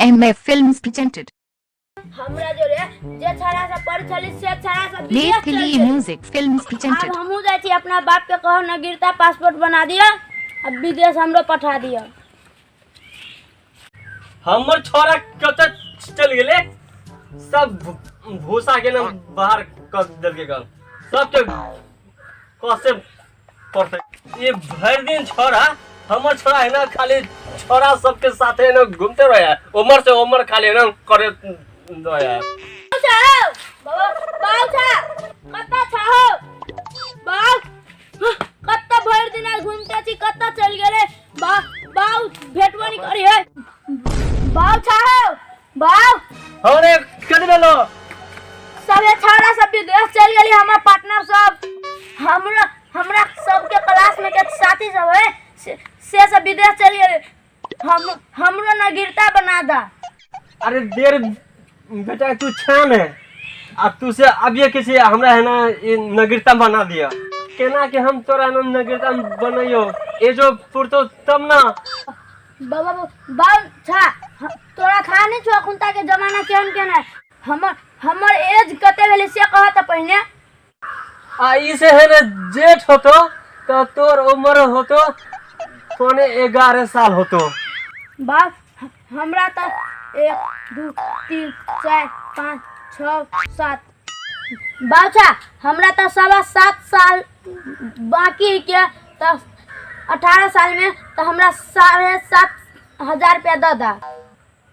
MF Films presented. हमरा जोरे जे छड़ा सब पढ़ छली से छड़ा सब विदेश चल Maithili गेलै। Music Films आब presented. हमहूँ जाइ छी अपना बाप के कहो न गिरता पासपोर्ट बना दिअ आ विदेश हमरो पठा दिअ। हमर छोरा कतऽ चलि गेलै? सब भूसा के ना बाहर कऽ देलकै गन, सबके कसे पड़तै। ये भरि दिन छोरा, हमर छोरा है ना, खाली छोरा सबके साथे है ना घूमते रहे है, उमर से उमर खाली है ना करे रहे है। बाबा बाबू छा कतऽ छा हो बाबू? कतऽ भरि दिन आइ घूमते छी, कतऽ चलि गेलै बा बाबू? भेटबो नहि करी है। बाबू छा हो बाबू? अरे कथी भेलो? सबे छौड़ा सब विदेश चलि गेली, हमर पार्टनर सब, हमरा हमरा सबके क्लास में के साथी सब है से सब विदेश चलि गेलै। हम हमरो नगीरता बना दा। अरे देर बेटा, तू छान है आ तू से अब ये किसी हमरा है ना ये नगीरता बना दिया, केना के हम तोरा ना नगीरता बनैयो? ये जो पुरतो तब ना। बाबा बाबू छा तोरा खा नहीं छो अखुनता के जमाना केहन केहन है। हमर हमर एज कते भेलै से कह तऽ पहिने। आ इसे है ना जेठ होतो तो तोर उम्र होतो 10.75 साल होतो। बाप, हमरा तऽ 1 2 3 4 5 6 7, बाबा हमरा तऽ 7.25 साल बाकी के, तऽ 18 साल में तऽ हमरा 7,500 रुपया दऽ दा।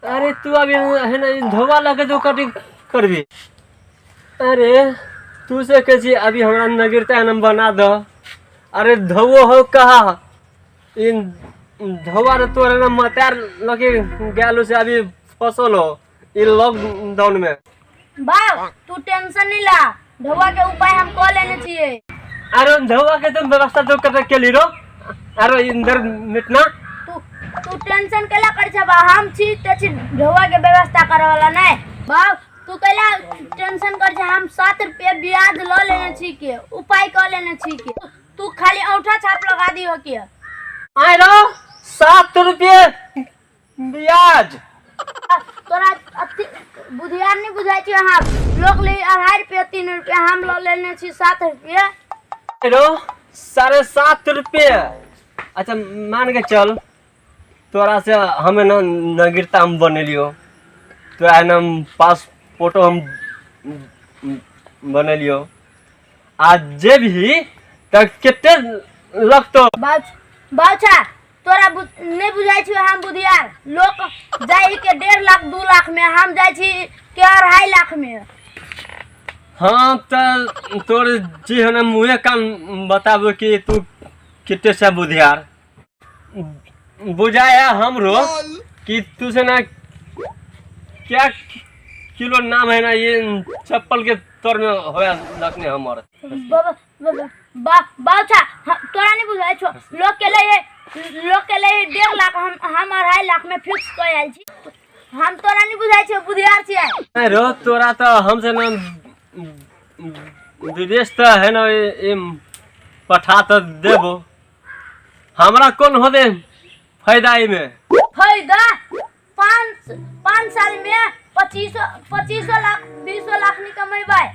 अरे तू अभी है ना धोवा लगे तो कटी करबी। अरे तू से कहै छी अभी हमरा नगीरता है ना बना दो। अरे धोवो हो कहा? इन धोवा रे तोरे ना मतार लगे गेलो से अभी फसल हो इन लॉकडाउन में। बाप, तू टेंशन नहीं ला, धोवा के उपाय हम कऽ लेने छियै। अरे धोवा के तुम व्यवस्था तो कर के ली रो। अरे इंदर मिटना। तू तू टेंशन केला कर छे बा? हम छी ते छी ढोवा के व्यवस्था करे वाला नहीं। बाप, तू केला टेंशन कर छे? हम 7 रुपये ब्याज ल लेने छी के उपाय कर लेने छी के तू खाली औंठा छाप लगा दियो के। आए रो 7 रुपये ब्याज? तोरा अथी बुधियार नहीं बुझाइ छै। अहाँ लोक ले 2.5 रुपये 3 रुपये, हम लऽ लेने छी 7 रुपये। रो 7.5 रुपये? अच्छा मान के चल तोरा से हमें ना नगीरता हम बनेलियो, तोरा ना पासपोर्टो हम बनेलियो, आ जे भी तऽ कते लगतो? बाबा, तोरा नहि बुझाइ छौ हम बुधियार? लोक जाइ के 1.5 लाख 2 लाख में, हम जाइ छी के 2.5 लाख में। हाँ तऽ तोर जे है ना मुँहे कान बताबो कि तू कते से बुधियार बुझाया हमरो कि तू से ना क्या किलो नाम है ना ये चप्पल के तोर में होया लगने हमर। बाबा बा बाबा, तोरा नहीं बुझाइ छौ? लोक के लिए, लोक के लिए 1.5 लाख, हम 2.5 लाख में फिक्स कऽ आयल छी हम। तोरा नहीं बुझाइ छौ बुधियार छियै? नहीं रो, तोरा तो हमसे ना विदेश तो है ना ये पठा तो देबो, हमरा कौन होते फायदा एहिमे? फायदा 5 साल में पच्चीसो लाख 20 लाख नहीं कमेबै।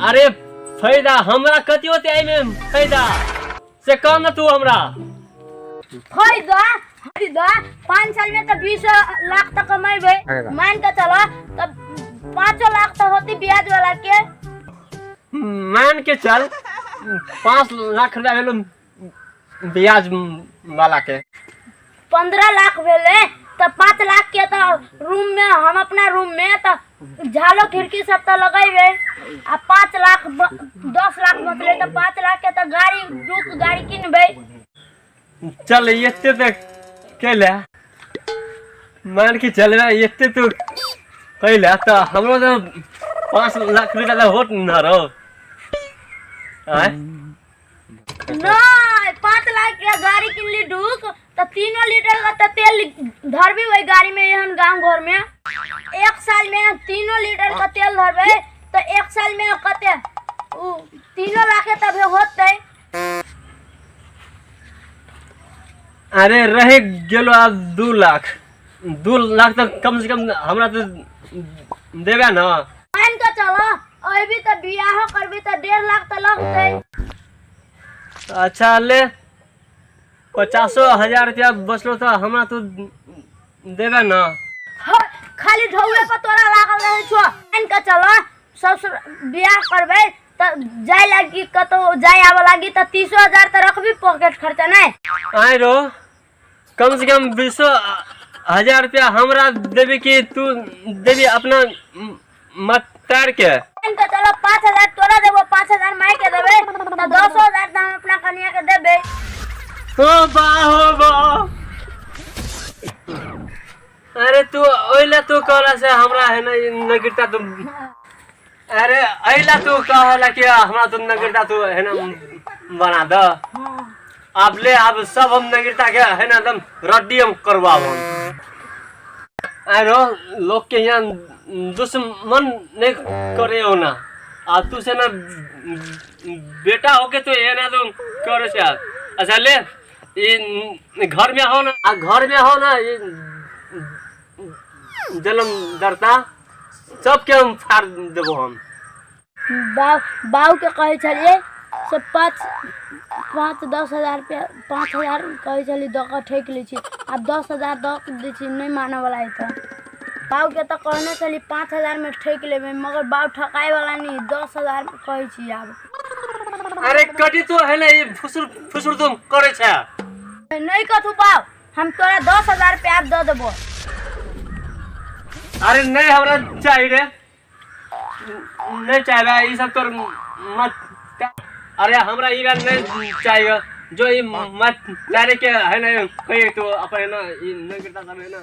अरे फायदा हमरा कथी होते एहिमे फायदा से कह ना तू हमरा। फायदा फायदा 5 साल में तो 20 लाख तक कमेबै, मान के चलो तब 5 लाख तो होती ब्याज वाला के। मान के चल 5 लाख रुपया भेलो ब्याज वाला के। 15 लाख भेलै तऽ 5 लाख के तऽ रूम में, हम अपना रूम में तऽ झालो खिड़की सब तऽ लगेबै, आ 5 लाख 10 लाख बचलै तऽ 5 लाख के तऽ गाड़ी, डूक गाड़ी किनबै। चल एते तऽ कैला मान के चल एते तो कैला तऽ हमरो तऽ 5 लाख रुपया तऽ होत न रहो आँय? नहीं, 5 लाख के गाड़ी किनली डूक तऽ 3 लीटर का तऽ तेल धरबी ओहि गाड़ी में। एहन गांव घर में 1 साल में 3 लीटर का तेल धरबै तऽ 1 साल में कते उ 3 लाख के तब होतै। अरे रह गेलो आब 2 लाख। 2 लाख तक कम से कम हमरा तो देबे ना। मान के चलो अभी तऽ बियाहो करबी तऽ 1.5 लाख तऽ लगतै। अच्छा ले 50,000 रुपया बचलो तऽ हमरा तो देबे ना। खाली ढौए पर तोरा लागल रहै छौ। मान के चलो सब बियाह करबै तऽ जाय लागी कतौ जाय आबऽ लागी तऽ 30,000 तऽ रखबी पॉकेट खर्चा नहि। आइ रो कम से कम 20,000 रुपया हमरा देबी कि तू देबी अपना मतार के? मान के चलो 5,000 तोरा देबो, 5,000 माय के देबै तऽ 10,000 तऽ हम अपना कनिया के देबै। ओ बा हो बा, अरे तू ओइला तू कहला से हमरा है ना नगिरता तू, अरे अइला तू कहला कि हमरा तू नगिरता तू है ना बना द। अब ले अब सब हम नगिरता के है ना एकदम रड्डी हम करवाब। अरे लोग के यहाँ दुश्मन नहीं करे हो ना, आ तू से ना बेटा होके तो ये ना तुम करे से। अच्छा ले ये घर में हो ना, आ घर में हो ना ये जन्म दरता सबके हम फाड़ देबो हम। बाऊ के कहै छलियै से 5-10 हजार रुपया 5,000 कहै छलियै दऽ कऽ ठकि लै छी, आब 10,000 दऽ दै छी, नहि मानऽवला है तऽ। बाऊ के तऽ कहने छली 5,000 में ठकि लेबै, मगर बाऊ ठकायवला नहि, 10,000 कहै छी आब। अरे कटी तो है ना ये फुसुर फुसुर तुम करे छे। नहीं कथू बाऊ, हम तोरा 10,000 रुपया आब दऽ देबो। अरे नहीं हमरा चाहिए रे, नहीं चाहिए ये सब तोर मत। अरे हमरा ई बात नहीं चाहिए जो ये मत तारे के है ना कहे तो अपन है ना ये नहीं करता सब है ना